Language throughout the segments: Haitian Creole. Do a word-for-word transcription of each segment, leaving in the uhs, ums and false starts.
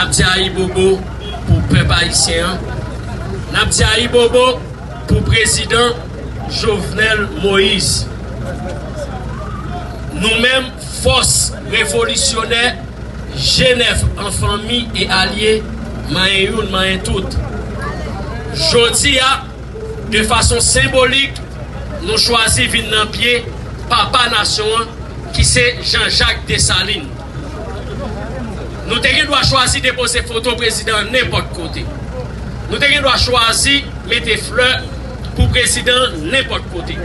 N ap di ayibobo pou pèp ayisyen an. N ap di ayibobo pou prezidan Jovenel Moïse. Nou menm, fòs revolisyonè G nèf an fanmi e alye, manyen youn, manyen tout. Jodi a, de fason senbolik, nou chwazi vin nan pye papa nasyon an, ki se Jean Jacques Dessalines. Nou te gen dwa chwazi depoze foto prezidan an nenpòt kote. Nou te gen dwa chwazi mete flè pou prezidan an nenpòt kote.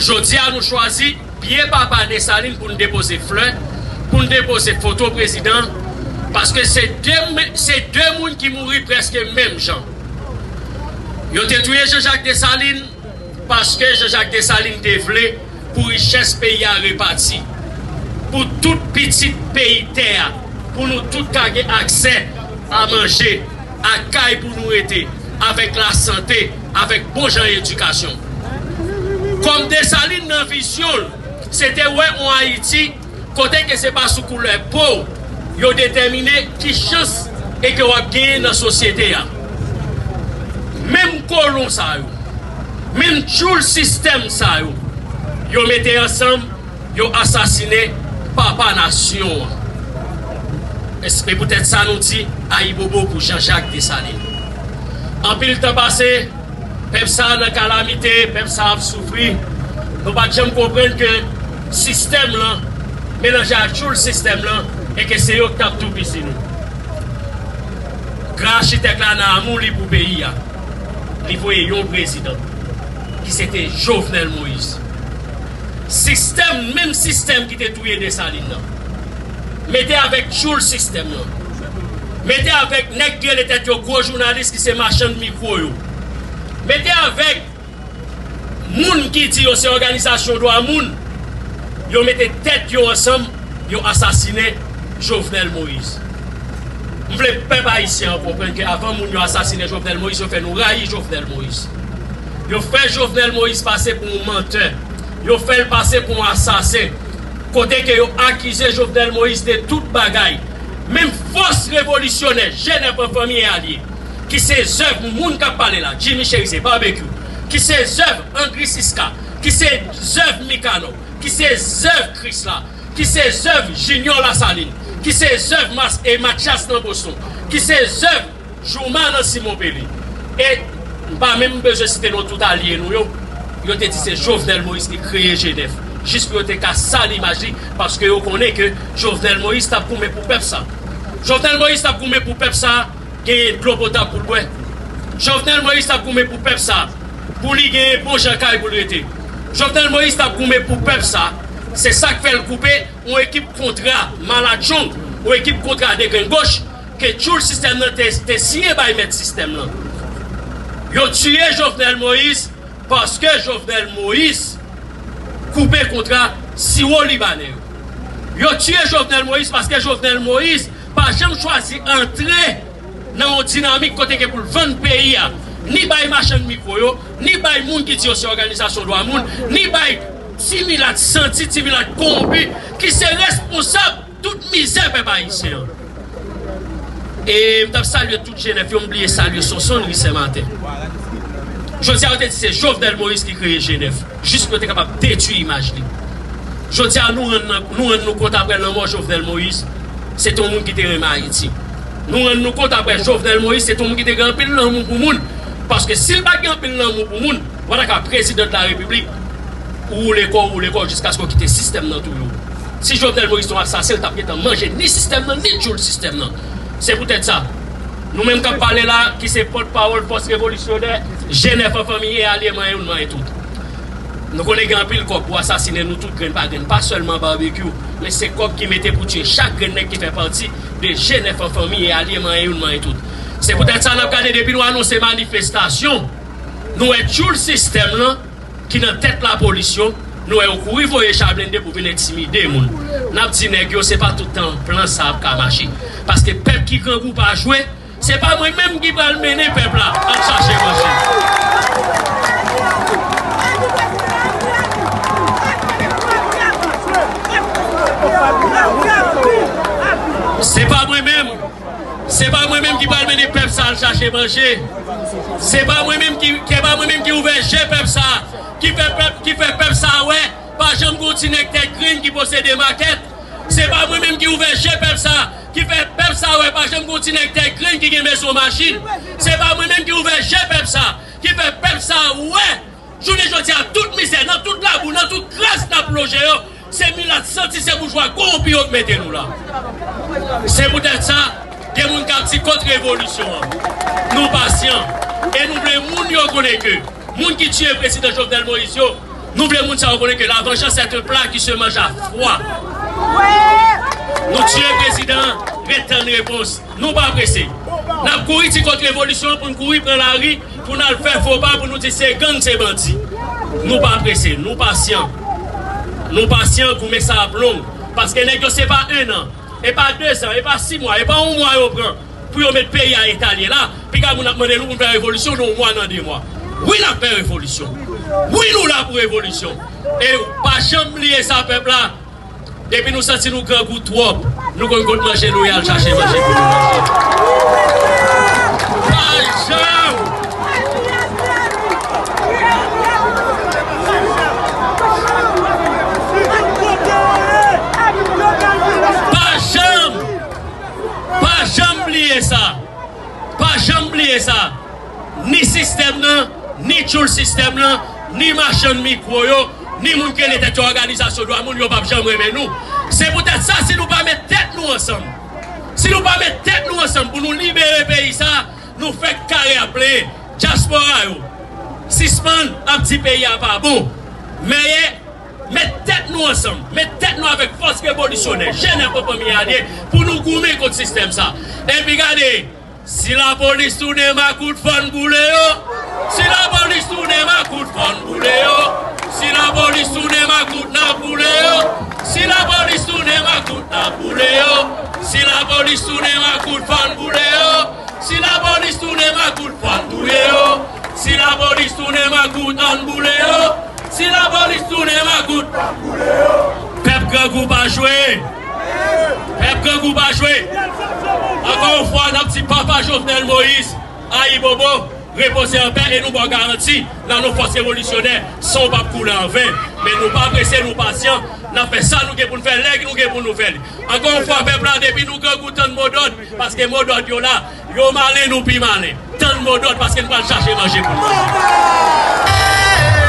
Jodi a, nou chwazi pye papa Desalin pou n depoze flè, pou n depoze foto prezidan, paske se de, se de moun ki mouri prèske menm jan. Yo te touye Jean Jacques Dessalines paske Jean Jacques Dessalines te vle pou richès peyi a repati, pou tout pitit peyi tè a, pou nou tout ka gen aksè a manje, a kay pou nou rete, avèk lasante, avèk bon jan edikasyon. Kòm Desalin nan vizyon l, se te wè yon Ayiti kote ke se pa sou koulè po w yo detèmine ki chans e ke w ap genyen nan sosyete a. Menm kolon sa yo, menm tchoul sistèm sa yo, yo mete ansanm, yo asasinen papa nasyon an. E se poutèt sa nou di ayibobo pou Jean Jacques Dessalines. Anpil tan pase, pèp sa a nan kalamite, pèp sa a ap soufri. Nou pa t janm konprann ke sistèm lan melanje ak tchoul sistèm lan e ke se yo k t ap toupisi nou. Gran achitèk la nan amou li pou peyi a, li voye yon prezidan ki se te Jovenel Moïse. Sistèm, menm sistèm ki te touye Desalin nan, mete avèk tchoul sistèm nan, mete avèk nèg k rele tèt yo gwo jounalis ki se machann mikwo yo, mete avèk moun ki di yo se òganizasyon dwa moun, yo mete tèt yo ansanm, yo asasinen Jovenel Moïse. M vle pèp ayisyen an konprann ke avan moun yo asasinen Jovenel Moïse, yo fè nou rayi Jovenel Moïse. Yo fè Jovenel Moïse pase pou yon mantè. Yo fè l pase pou yon asasen. Kote ke yo akize Jovenel Moïse de tout bagay. Menm fòs revolisyonè, G nèf an fanmi e alye, ki se zèv moun k ap pale la, Jimmy Chérizier, Barbecue, ki se zèv Andry Siska, ki se zèv Mikanò, ki se zèv Krisla, ki se zèv Junior Lasalin, ki se zèv Mas-, e Mathias nan Boston, ki se zèv Jouma nan Simon Pelé. E m pa menm bezwen site non tout alye nou yo. Yo te di se Jovenel Moïse ki kreye G nèf, jis pou yo te ka sal imaj li, paske yo konnen ke Jovenel Moïse t ap goumen pou pèp sa. Jovenel Moïse t ap goumen pou pèp sa genyen dlo potab pou l bwè. Jovenel Moïse t ap goumen pou pèp sa, pou li genyen bon jan kay pou l rete. Jovenel Moïse t ap goumen pou pèp sa, se sa k fè l koupe yon ekip kontra maladjong, yon ekip kontra degrengoch, ke tchoul sistèm nan te, te siyen bay mèt sistèm nan. Yo tiye Jovenel Moïse paske Jovenel Moïse koupe kontra siwo libanè yo. Yo tiye Jovenel Moïse paske Jovenel Moïse pa janm chwazi antre nan yon dinamik kote ke pou l vann peyi a, ni bay machann mikwo yo, ni bay moun ki di yo se òganizasyon dwa moun, ni bay ti milat santi, ti milat kowonpi, ki se responsab tout mizè pèp ayisyen an. E m t ap salye tout G nèf yo, m bliye salye Sonson Louis Saint Martin. Jodi a, yo te di se Jovenel Moïse ki kreye G nèf, jis pou yo te kapab detwi imaj li. Jodi a, nou rann nan, nou rann nou kont apre lanmò Jovenel Moïse, se te yon moun ki te renmen Ayiti. Nou rann nou kont apre Jovenel Moïse, se te yon moun ki te gen anpil lanmou pou moun. Paske si l pa t gen anpil lanmou pou moun, w pa ta ka prezidan de la repiblik, ou woule kò w, ou woule kò w jiskaske w kite sistèm nan touye w. Si Jovenel Moïse te yon asasen, l t ap gentan manje ni sistèm nan, ni tchoul sistèm nan. Se poutèt sa, nou menm k ap pale la, ki se pòtpawòl fòs revolisyonè G nèf an fanmi e alye manyen youn manyen tout. Nou konnen gen anpil kòb pou asasinen nou tout grenn pa grenn, pa sèlman Barbecue, men se kòb ki mete pou tiye chak grenn nèg ki fè pati de G nèf an fanmi e alye manyen youn manyen tout. Se poutèt sa n ap gade depi nou anonse manifestasyon, nou wè tchoul sistèm lan ki nan tèt lapolis yo, nou wè yo kouri voye cha blende pou vin entimide moun. N ap di nèg yo, se pa tout tan plan sa ap ka mache. Paske pèp ki grangou pa jwe, se pa mwen menm ki pral mennen pèp la al chache manje. Se pa mwen menm. Se pa mwen menm ki pral mennen pèp sa al chache manje. Se pa mwen menm ki, se pa mwen menm ki ouvè je pèp sa, ki fè pèp, ki fè pèp sa wè, pa janm gen yon ti nèg tèt grenn ki posede makèt. Se pa mwen menm ki ouvè je pèp sa, ki fè pèp sa wè, pa janm gen yon ti nèg tèt grenn ki gen mezon machin. Se pa mwen menm ki ouvè je pèp sa, ki fè pèp sa wè, jounen jodi a, tout mizè, nan tout labou, nan tout kras n ap lonje yo, se milat santi, se boujwa kowonpi yo k mete nou la. Se poutèt sa, gen moun k ap di kont revolisyon an. Nou pasyan. E nou vle moun yo konnen ke moun ki tiye prezidan Jovenel Moïse yo, nou vle moun sa yo konnen ke la vengeance est un plat qui se mange à froid. Nou tiye prezidan an, ret tann repons. Nou pa prese. N ap kouri ti kont revolisyon an pou n kouri pran lari, pou n al fè fo pa, pou nou di se gang, se bandi. Nou pa prese, nou pasyan. Nou pasyan, goumen sa ap long. Paske nèg yo se pa en an, e pa de zan, e pa sis mwa, e pa yon mwa yo pran pou yo met peyi a eta l ye la. Piga moun ap mande nou pou n fè revolisyon nan yon mwa, nan de mwa. Wi, n ap fè revolisyon. Wi, nou la pou revolisyon. E pa janm bliye sa, pèp la. Depi nou santi nou grangou twòp, nou konn kot manje nou ye al chache manje pou nou manje. Pa janm! Pa janm! Pa janm bliye sa! Pa janm bliye sa! Ni sistèm nan, ni tchoul sistèm nan, ni machann mikwo yo, ni moun ki rele tèt yo òganizasyon dwa moun, yo p ap janm renmen nou. Se poutèt sa, si nou pa met tèt nou ansanm, si nou pa met tèt nou ansanm pou nou libere peyi sa, nou fèk kare ap plenyen. Dyaspora yo, sispann ap di peyi a pa bon. Mèye, met tèt nou ansanm, met tèt nou avèk fòs revolisyonè, jenès, fanmi a de, pou nou goumen kont sistèm sa. Epi gade, si lapolis tounen makout, fò n boule yo. Si lapolis tounen makout, fò n boule yo. Si lapolis tounen makout, n ap boule yo. Si lapolis tounen makout, n ap boule yo. Si lapolis tounen makout, fò n boule yo. Si lapolis tounen makout, fò n touye yo. Si lapolis tounen makout, ann boule yo. Si lapolis tounen makout, fò n boule yo. Pèp grangou pa jwe. Pèp grangou pa jwe. Ankò yon fwa, n ap di Papa Jovenel Moïse, ayibobo, repoze anpè e nou ba w garanti, nan non fòs revolisyonè, san w p ap koule an ven. Men nou pa prese, nou pasyan, n ap fè sa nou gen pou n fè, lè nou gen pou nou fè li. Ankò yon fwa, pèp la, depi nou grangou, tann modòd, paske modòd yo la, yo malen, nou pi malen. Tann modòd, paske n pral chache manje pou nou manje.